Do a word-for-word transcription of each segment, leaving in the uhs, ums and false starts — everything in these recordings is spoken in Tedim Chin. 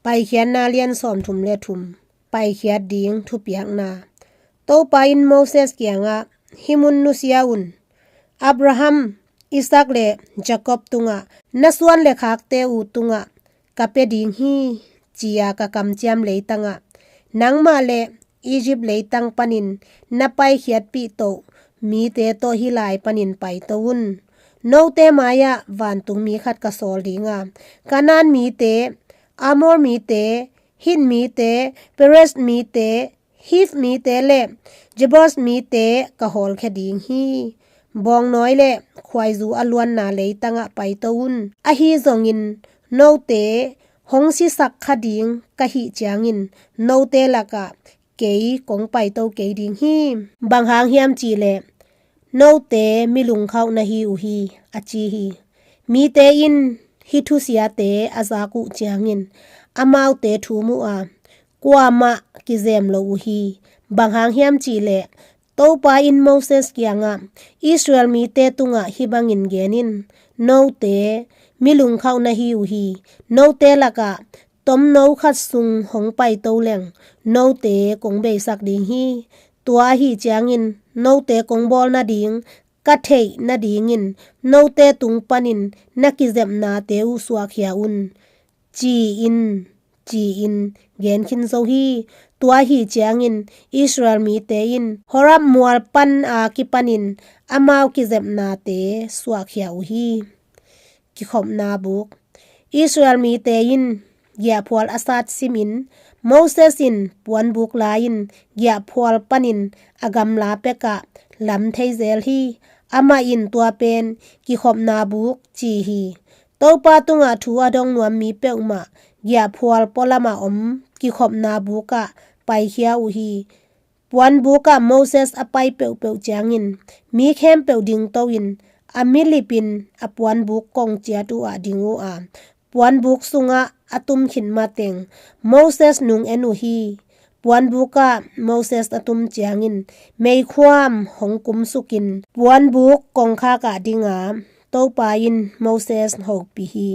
Paikhiatna lian sawmthum le thum. Paikhiat ding thupiakna. Topa in Moses kiangah, hih mun nusia un. Abraham, Isaac le Jacob tungah, na suan le khakte uh tungah ka pia ding hi, ci-a ka kamciam leitangah, nangmah le Egypt leitang panin na paikhiatpih toh mite tawh hih lai panin paito un. Note mai-ah vantungmi khat ka sawl dinga, Kanaan mite, Amor mite, Hit mite, Perez mite, Hiv mite le Jebus mite ka hawlkhia ding hi. Bawngnawi le khuaizu a luanna leitangah paito un. Ahi zongin note hong sisak kha ding ka hih ciangin note lakah kei kong paito kei ding hi. Bang hang hiam cihleh, note mi lungkhauh na hi uh hi, a ci hi. Mite in hih thusiate a zak uh ciangin amaute thum uh a, kuamah kizem lo uh hi. Bang hang hiam cihleh, Topa in Moses kiangah, Israel mite tungah hih bangin gen in, note mi lungkhauh na hi uh hi. Note lakah tomno khat sung hong paito leng note kong beisak ding hi. Tua ahi ciangin note kong bawl nading ka theih nadingin note tung panin na kizepnate uh suakkhia un, ci-in, ci-in gen khin zo hi. Tua ahi ciangin Israel mite in Horeb mual pan a kipanin amau kizepnate suakkhia uh hi. Kikhopna buk. Israel mite in giahphual a sat simin, Moses in puanbuk la-in giahphual panin a gamla pekah lam thei zel hi. Amah in tua pen kikhopna buk ci hi. Topa tungah thu a dong nuam mi peuhmah giahphual pualamah om kikhopna bukah paikhia uh hi. Puanbukah Moses a pai peuhpeuh ciangin mi khempeuh dingto-in a milipin a puanbuk kong ciat uh ah ding uh a, puanbuk sungah a tum khit mateng Moses nung en uh hi. Puanbukah Moses a tum ciangin meikhuam hong kumsukin puanbuk kongkhakah dinga Topa in Moses hopih hi.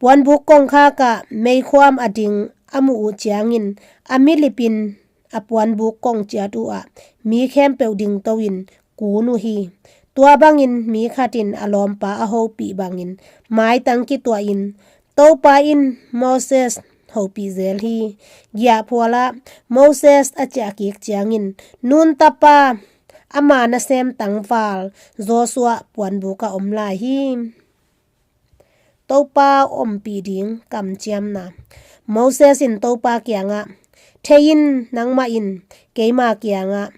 Puanbuk kongkhakah meikhuam a ding a muh uh ciangin a milipin a puanbuk kong ciat uh ah mi khempeuh dingto-in kun uh hi. Tua bangin mi khatin a lawmpa a hopih bangin maitang kituahin Topa in Moses hopih zel hi. Giahphualah Moses a ciahkik ciangin Nun tapa ama nasem tangval Joshua puanbukah om lai hi. Topa ompih ding kamciamna. Moses in Topa kiangah, thei in, nangmah in keima kiangah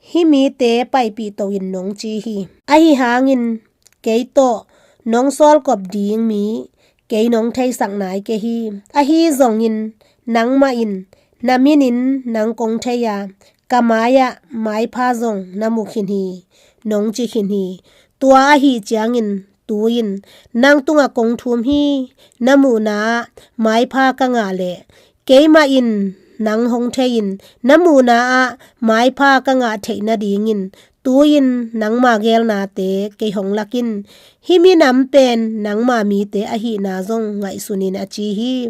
hih mite paipih to in nong ci hi. Ahi hangin kei tawh nong sawlkop ding mi kei nong theisak nai kei hi. Ahi zongin nangmah in na minin nang kong thei a, ka mai-ah maipha zong na mu khin hi, nong ci khin hi. Tua ahi ciangin tu-in nang tungah kong thum hi. Na muhna-ah maipha ka ngah leh keimah in nang hong thei-in na muhna-ah maipha ka ngah theih nadingin tu-in nangma geelnate kei hong lak in. Hih minam pen nangma mite ahihna zong ngaihsun in, a ci hi.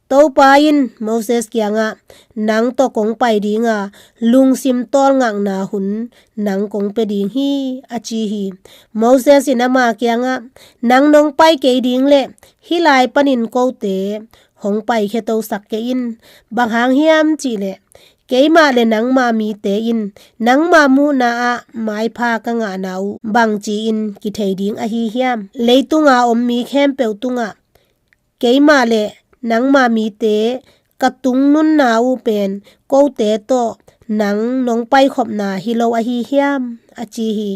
Topa in Moses kiangah, nang tawh kong pai dinga lungsim tawlngakna hun nang kong pia ding hi, a ci hi. Moses in ama kiangah, nang nong pai kei ding leh hih lai panin kote hong paikhia tosak kei in. Bang hang hiam cihleh keimah le nangma mite in nangma muhna-ah maipha ka ngahna uh bangci-in kithei ding ahi hiam? Leitunga om mi khempeuh tungah keimah le nangma mite ka tungnunna uh pen kote tawh nang nong paikhopna hi lo ahi hiam? A ci hi.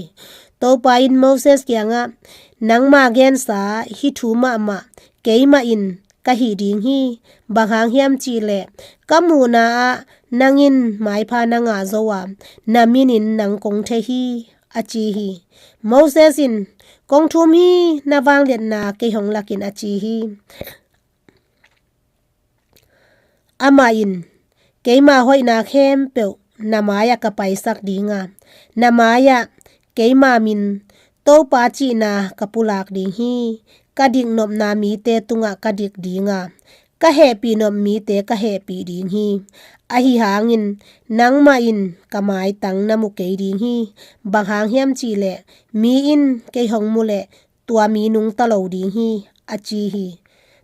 Topa in Moses kiangah, nangma gensa hih thu mahmah keimah in ka hih ding hi. Bang hang hiam cihleh ka muhna-ah nang in maipha na ngah zo a, na minin nang kong thei hi, a ci hi. Moses in, kong thum hi, na vangliatna kei hong lak in, a ci hi. Amah in, keima hoihna khempeuh na mai-ah ka paisak dinga, na mai-ah keima min Topa cihna ka pulak ding hi. Ka diknopna mite tungah ka dik dinga, ka hehpih nop mite ka hehpih ding hi. Ahi hangin nangmah in ka maitang na mu kei ding hi. Bang hang hiam cih leh mi in kei hong mu leh tua mi nungta lo ding hi, a ci hi.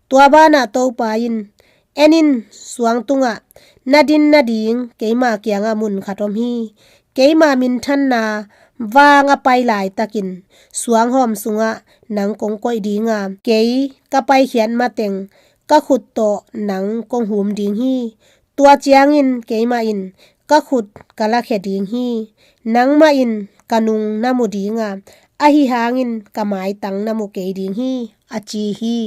Tua banah Topa in, en in, suang tungah na din nading keima kiangah mun khat om hi. Keima minthanna vang a pai laitakin suanghawm sungah nang kong koih ding a, kei ka paikhiat mateng ka khut tawh nang kong hum ding hi. Tua ciangin keimah in ka khut ka lakhia ding hi. Nangmah in ka nung na mu ding a, ahi hangin ka maitang na mu kei ding hi, a ci hi.